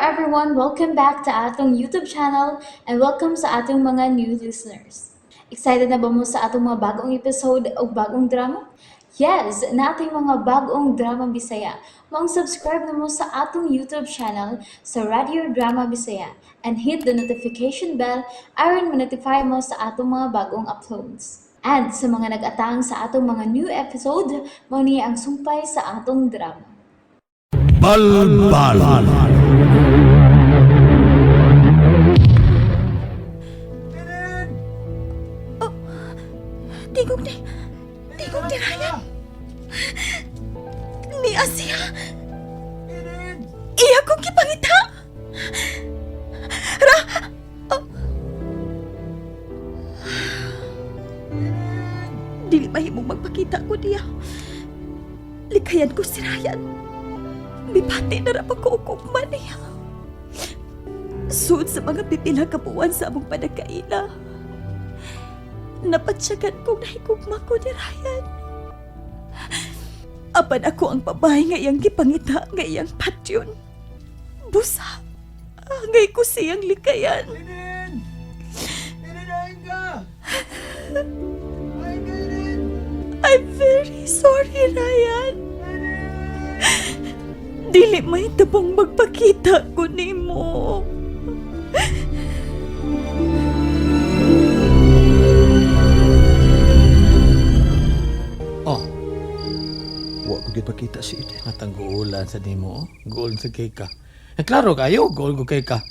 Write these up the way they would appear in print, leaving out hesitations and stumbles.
everyone! Welcome back to atong YouTube channel and welcome sa atong mga new listeners. Excited na ba mo sa atong mga bagong episode o bagong drama? Yes, nating mga bagong drama Bisaya. Maong subscribe na mo sa atong YouTube channel sa Radio Drama Bisaya and hit the notification bell aron ma-notify mo sa atong mga bagong uploads. And sa mga nag-atang sa atong mga new episode, mao ni ang sumpay sa atong drama. Balbal. Tigog ni... Tigog ni Ryan. Ni Asia. Iya kong gipangita. Ra... Oh. Dili mahimong magpakita ko niya. Likayan ko si Ryan. Mipati na ra pa ko og ugma niya. Sud sa mga pipila ka buwan sa among panagkaila. Napatsyagan kong nahigugma ko ni Ryan. Apan ako ang babae nga iyang gipangita nga iyang patyon. Busa, angay ko siyang likayan. I'm very sorry, Ryan. Dili may tabang magpakita ko nimo. Oh, Wa ko gipakita si Eden. atang guulan sa nimo. Oh. Guol sa kay ka. Ang klaro kayo, guol ko kay ka.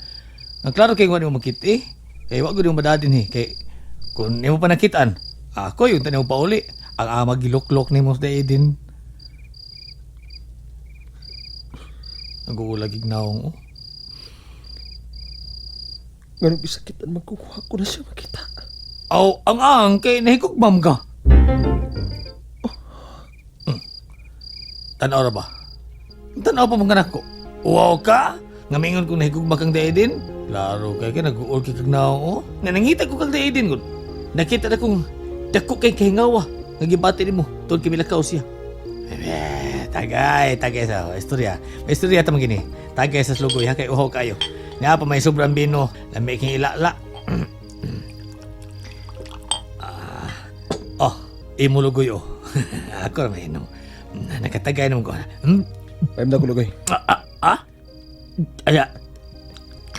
Ang klaro kay wa nimo makit eh. Kay wa gud nimo madadin eh. Kay kung nimo pa nakitaan, ako yung tanaw pa uli. Ang ama giluklok nimo sa Eden. Ang guula gignaong oh. Nganong bisakitan man kukuha ko na siya makita. Aw, ang kay nahigugmam ka. Tanaw ra ba? Tanaw pa mga nako. Wow ka? Nga mingon kung nahigugma kang daedin? Klaro kay ka nag-uol kay kag naong oh. Nanangita ko kang daedin gud. Nakita na kong dako kay kahingawa nga gibati nimo tungod kay milakaw siya. Eh, tagay, tagay sa istorya. May istorya ta gini. Tagay sa slugoy ha kay uhaw kayo. Nga pa may sobrang bino, lami kay ilala. Oh, imo lugoy oh. Ako ra may inom. Nakatagay naman ko. Hmm? Ayam na ko lugoy. Ah, ah, ah? Aya,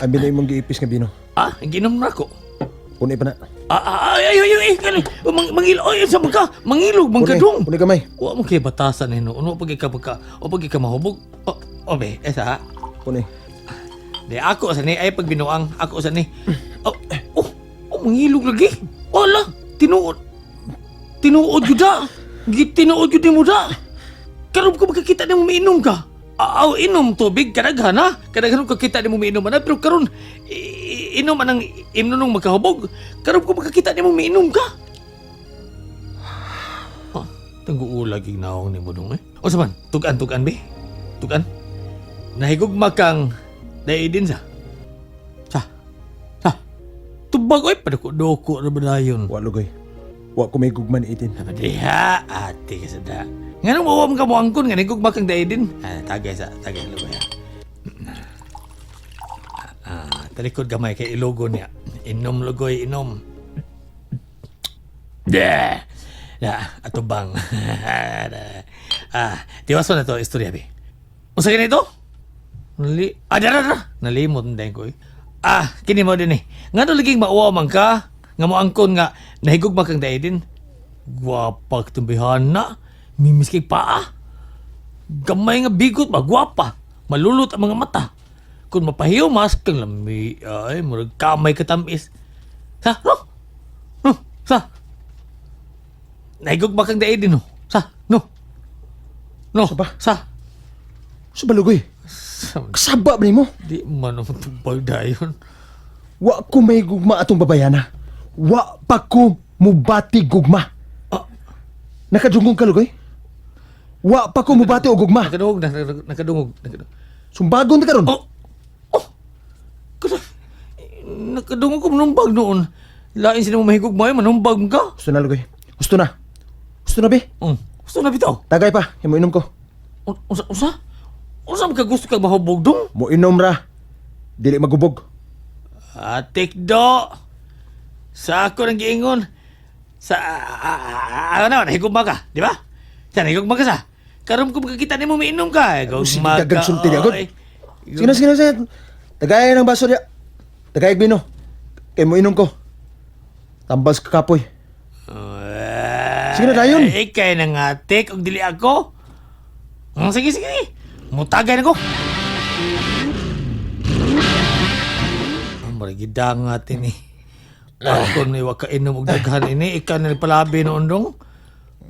Ang bino imong giipis nga bino. ah, ginom na ako. Unay pa na. Ah, ah, ay, ay, ay, ay, ay, ay, mang, mangil, ay, sa ka, mangilog, mangkadong. Unay gamay. Wa mo kay batasan eh, no. Ano pag ika pagka, o pag ika mahubog. O, o be, esa ha. Unay. Di, ako sa ni, ay pagbinuang, ako sa ni. Oh, oh, oh, mangilog lagi. Wala, tinuod. Tinuod yun da. Gitinuod yun mo da. Karoon ko makakita ni mo miinom ka. Aw, inom tubig, kadaghan ha. Kadaghan ko kakita ni mo miinom na. Pero karon inom anang imnunong magkahubog. Karoon ko makakita ni mo miinom ka. Ah, tangguulag yung naong ni mo dong eh. O saman, tugan, tugan be. Tugan. Nahigugma kang daidin sa. Sa. Sa. Tubag oy, padako-doko na ba dayon? Wa lugoy. Wa ko may gugma ni Eden. Diha, ate ka sa da. Nga nung mawam ka mo angkon, nga nahigugma kang daidin. Ah, tagay sa, tagay lugoy ha. Ah, talikod gamay kay ilogo niya. Inom lugoy, inom. Da. Da, atubang. Ah, tiwaso na to istorya be. Unsa kini to? Nali ah, dara, dara. Nalimot na ko eh. Ah, kini mo din eh. Nga no laging mauwaw man ka, nga mo angkon nga nahigugma kang daidin. Gwapa kitong bihana. Mimis kay paa. Gamay nga bigot ba, gwapa. Malulot ang mga mata. Kung mapahiumas kang lami, ay, murag kamay katamis. Sa, no? No, sa. Nahigugma kang daidin, no? Sa, no? No, Sa ba? sa. Sa ba lugoy? Sa, Kasaba ba nimo? di man ang tubag dayon. Wa ko may gugma atong babayana. Wa pa ko mubati gugma. Ah. Nakadungog ka lugoy? Wa pa ko mubati og gugma. Nakadungog na, nakadungog. Nakadungog. Sumbagon ta karon. Oh! Oh! Kada, nakadungog ko manumbag noon. Lain sila mo mahigugmay, manumbag ka. Gusto na lugoy. Gusto na. Gusto na be. Gusto na bitaw. Tagay pa, mo inom ko. Unsa, unsa? Unsa man ka gusto kag mahubog dong? Mo inom ra. Dili magubog. Atik do. Sa ako nang giingon. Sa ano, nahigugma ka, di ba? Sa nahigugma ka sa. Karon ko makakita nimo miinom ka. Sige, Gugma ka. dagang sulti niya, God. oy. Sige na, sige na, sige na. Tagay ng baso diya. Tagay bino. Kay mo inom ko. Tambas ka kapoy. Sige na, dayon. Ikay na nga, tik, og dili ako. Sige, sige. Mutagay na ko. Ang marigida nga tini. Ako ni wa kainom og daghan ini, ikaw na palabi noon dong.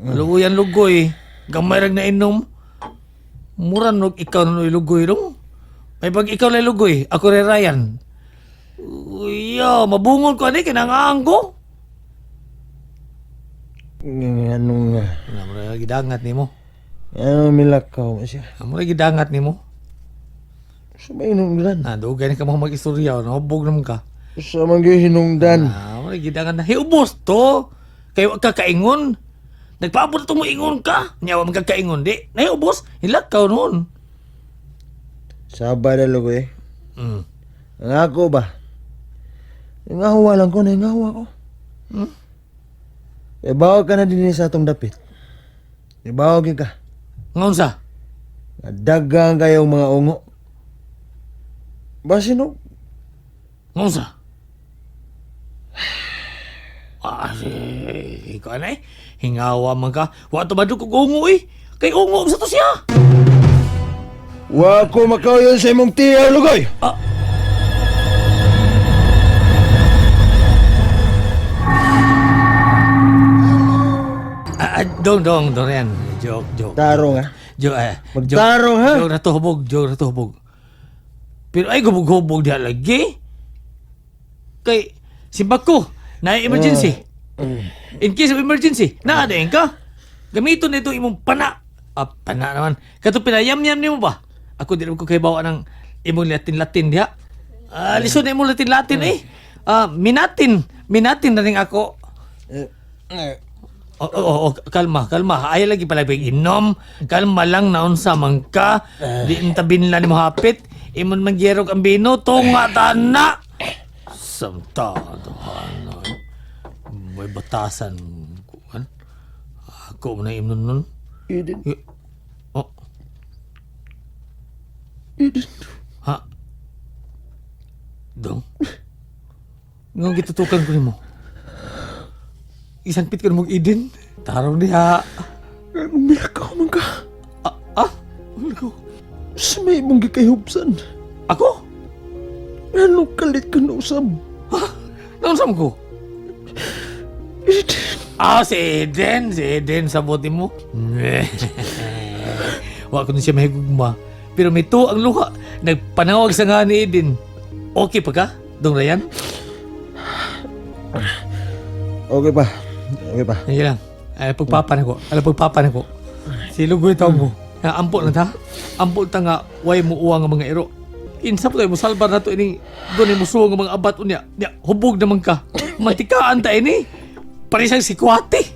Luguyan lugoy. Gamay rag nainom. Mura nog ikaw na lugoy dong. May pag ikaw na lugoy, ako rin Ryan. Uy, mabungol ko ani kinangaan ko. Anong nga? Wala mo na gidangat nimo. Anong milakaw mo siya? Amo na gidangat nimo. Sa may hinungdan. Na dugay na ka mo mag-istorya, no? Hubog naman ka. Sa man gyud hinungdan. Ah, mo na gidangat na. Hiubos to. Kay wa ka kaingon. Nagpaabot na mo ingon ka. Nya wa man ka kaingon di. Nahiubos, hilakaw noon. Saba na lugoy. Ang ako ba? Nangahuwa lang ko, nangahuwa ko. Ibaw ka na din sa atong dapit. Ibaw gyud ka. Ngon sa? Dagang kayong mga ungo. Basin no, Ngon sa? Ah, si, ikaw na eh. Hingawa man ka. Wa to madug og ungo eh. Kay ungo sa to siya. Wa ko makauyon sa imong tiyaw, Lugoy! Ah. Ah, ah, dong, dong, dong yan. Joke, joke. Tarong ha? Joke, eh. Magtarong, ha? Joke na to hubog, joke na to hubog. Pero ay gubog-hubog diha lagi. Kay si Bako, na emergency. In case of emergency, naa din ka. Gamiton na ito imong pana. Ah, pana naman. Kato pinayam-yam nimo ba? Ako di naman ko kay bawa ng imong Latin-Latin diha. Ah, lisod na imong Latin-Latin eh. Ah, minatin. Minatin na rin ako. Oo, oo, oo, kalma, kalma. Ayaw lagi pala pag inom. Kalma lang naunsa man ka. Di intabin lang ni mo hapit. Imon man giyerog ang bino. Tunga tana. Samta, tuhan. May batasan. Kuan. Ako mo na imnon nun. Eden, Oh, Eden. ha? Dong? Ngong gitutukan ko nimo. Isang pit ko na mong Eden. Tarong diha. Anong milakaw man ka? Ah, ah? Ano ko? Sa may imong gikayhubsan. Ako? Anong kalit ka na usab? Naunsa mo ko? Eden. Ah, si Eden. Si Eden, sabuti mo. Wa ko na siya mahigugma. Pero may to ang luha. Nagpanawag sa nga ni Eden. Okay pa ka, Dong Ryan? Okay pa. Okay pa. Sige lang. Ay, pagpapa na ko. Ay, pagpapa na ko. Si Lugoy tawag mo. Nga, ampo na ta. Ampo ta nga, way mo uwang nga mga iro. Insa po tayo, musalbar na to ini. Doon mo suwang nga mga abat unya. Nya, hubog naman ka. Matikaan ta ini. Parisang sikwate.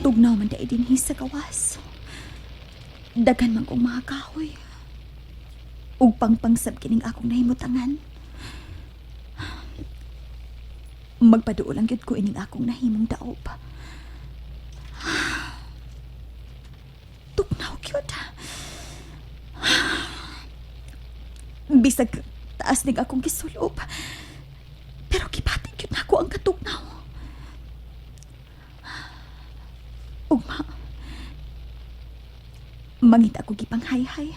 Tugnaw man dai dinhi sa gawas. Daghan man kong mga kahoy. Ug pangpangsab kining akong nahimutangan. Magpaduol lang gyud ko ining akong nahimong daop. Tugnaw gyud. Bisag taas ning akong gisulob. Pero gibati gyud nako ang katugnaw. Ugma. Mangita ko gipanghayhay.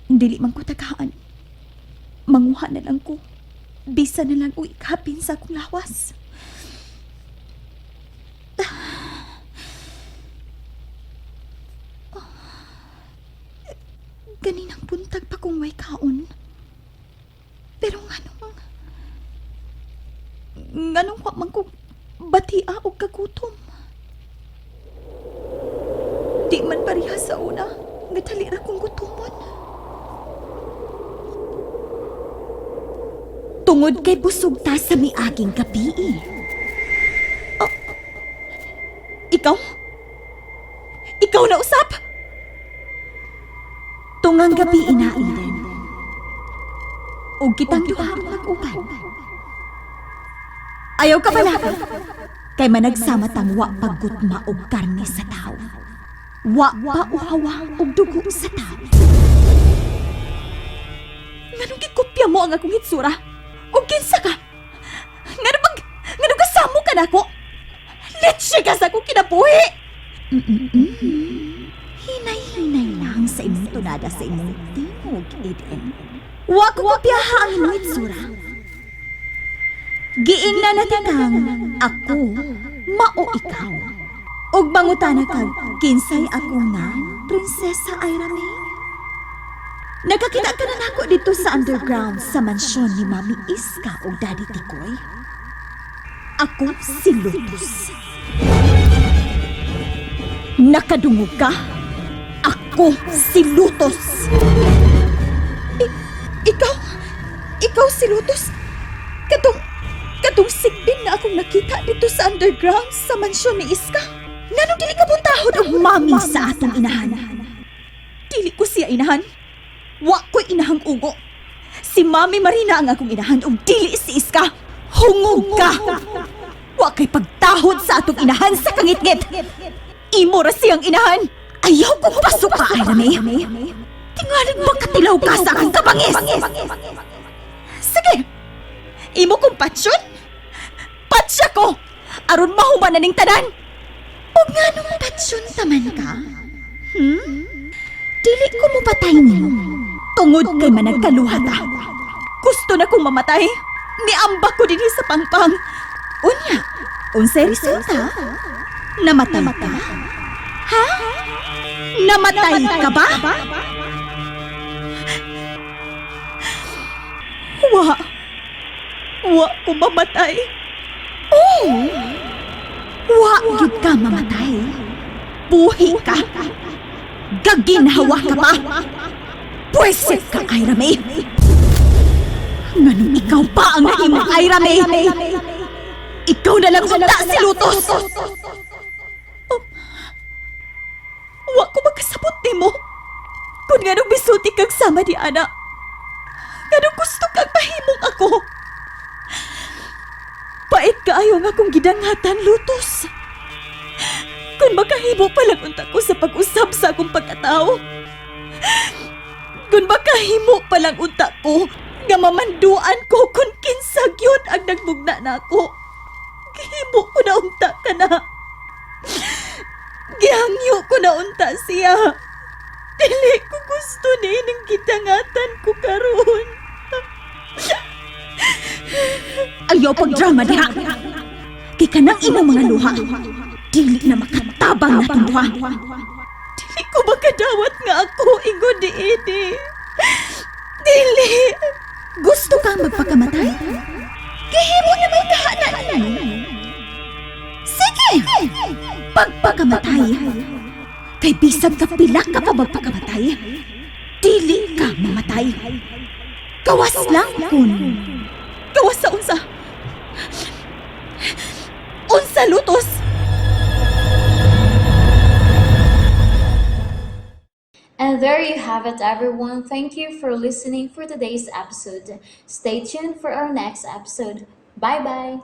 Dili man ko tagaan. Manguha na lang ko. Bisa na lang o ikapin sa akong lawas. Ganinang buntag pa kung way kaon. Pero nganong... Nganong wa man ko batia og kagutom. Di man pareha sa una, nga dali ra kong gutomon. Tungod kay busog ta sa miaging gabi. Oh, ikaw? Ikaw na usap? Tungang gabi ina, Eden. Ug kitang duha mag-uban. Ayaw ka pala. Kay managsama tang wa paggutma og karne sa tao. Wa pa uhawa og dugo sa tao. Nganong gikopya mo ang akong hitsura? Og kinsa ka? Ngano bang nganong kasamo ka nako? Leche ka sa akong kinabuhi. Mm-mm-mm. Hinay-hinay lang sa imong tunada sa imong tingog, Eden. Wa ko kopyaha ang imong hitsura. Giingnan na kang ako, mao ikaw. Ug mangutana kag kinsay ako nga, Prinsesa Ira May? Nakakita ka na nako dito sa underground sa mansyon ni Mami Iska o Daddy Tikoy. Ako si Lotus. Nakadungog ka? Ako si Lotus. Ikaw? Ikaw si Lotus? Katong sigbin na akong nakita dito sa underground sa mansyon ni Iska. Nganong dili ka buntahod og mami sa atong inahan? Dili ko siya inahan. Wa ko'y inahang ugo. Si Mami Marina ang akong inahan ug dili si Iska. Hungog ka! Wa kay pagtahod sa atong inahan sa kangitngit. Imo ra siyang inahan. Ayaw kong pasuka, Irame. Tingalig makatilaw ka sa akong kabangis. Sige. Imo kong patsyon? Patsya ko! Aron mahuman na ning tanan! Ug nganong patsyon taman ka? Hmm? Dili ko mo patay nimo. Tungod kay managkaluha ta. Gusto na kong mamatay. Niamba ko dinhi sa pangpang. Unya, unsay resulta? Namatay ka? Ha? Namatay ka ba? Wa. Wa ko mamatay. Oh! Wa gyud ka mamatay. Buhi ka. Gaginhawa ka pa. Pwesit ka, Ira May. Nganong ikaw pa ang nahimong Ira May? Ikaw na lang unta si Lutos! Oh, wa ko makasabot nimo. Kung nganong bisuti kag sama ni Ana. Nganong gusto kag mahimong ako. Pait kaayo nga akong gidangatan, Lutos. Kung makahimo pa lang unta ko sa pag-usab sa akong pagkatao. Kung makahimo pa lang unta ko, nga mamanduan ko kung kinsa gyud ang nagbugna nako. Gihimo ko na unta ka na. Gihangyo ko na unta siya. Dili ko gusto ni ining gidangatan ko karon. Ayaw pagdrama diha. Kay kanang imong mga luha. Dili na makatabang natong duha. Dili ko makadawat nga ako ingon ni ini. Dili. Gusto kang magpakamatay? Gihimo na may kahanan. Sige! Pagpakamatay. Kay bisag ka pila ka pa magpakamatay. Dili ka mamatay. Gawas lang kun. Gawas sa unsa. Unsa, Lutos? And there you have it, everyone. Thank you for listening for today's episode. Stay tuned for our next episode. Bye bye.